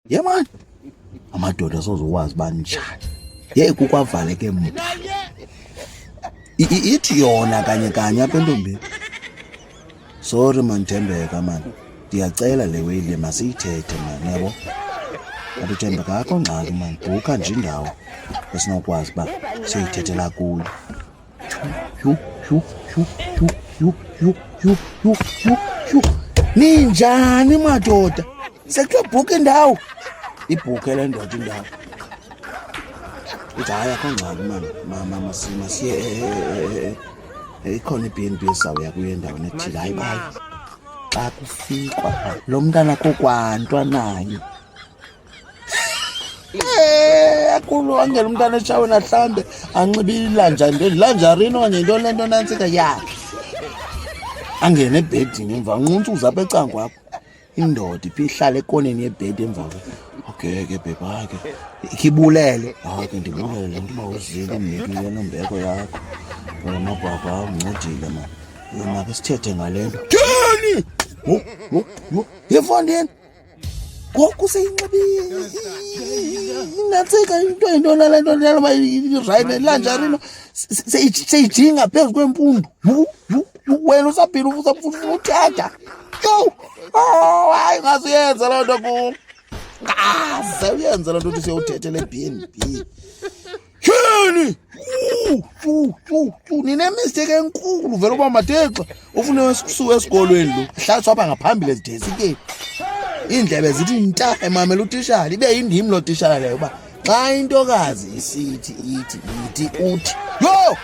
Ye mani, amadoda sozowazi uba njani. Yeyi kukwavaleke mna. Ithi yona kanye kanye apha entombini. Sorry man Thembeka man. Ndiyacela le way le masiyithethe man, yabo. Athi Thembeka akho ngxaki man, bhukha nje indawo esinokwazi uba siyithethela kuyo. Yhu, yhu, yhu, yhu, yhu, yhu, yhu, yhu, yhu, yhu. Ninjani madoda? Sekuthiwa bhukha indawo. Ibhukhe le ndoda indawo. Ithi hayi akho ngxaki mani, masiye eh, eh, eh, ikhona i-B and B esizawuya kuyo endaweni ethile. Hayi bayi. Xa kufikwa pha, lo mntana kokwanto anayo. Eh, akulu angena umntana eshaweni ahlambe anxibe ilanja nto ilanjarini okanye yintoni le nto nantsika yakhe angene ebhedini emva unquntsuza apha ecangwa apho indoda iphi ihlale ekoneni yebhedi emva kwe okay ke bhebha hayi ke ikhibulele hayi ke ndibulele le nto uba uzile undinikile nombeko yakho wena mabhabha undincedile mani make sithethe ngale nto tyhini yefondini Ngoku seyinxibile inantsika into yintoni le nto leyo uba irayithi ilanjarino seyijinga phezu kwempundu. Yhu, yhu, yhu, wena usaphila usafuna uthetha. Yho, oh, hayi ngaze uyenze loo nto kum. Ngaze uyenze loo nto uthi siyowuthethela e-B and B. Tyhini! Ninemistake enkulu vele uba matexa ufuna usuka esikolweni lo hlaliswa apha ngaphambili ezidesikeni iindlebe zithi nta emamela utishala ibe yindim loo tishala leyo uba xa intokazi isithi ithi ithi uthi yho.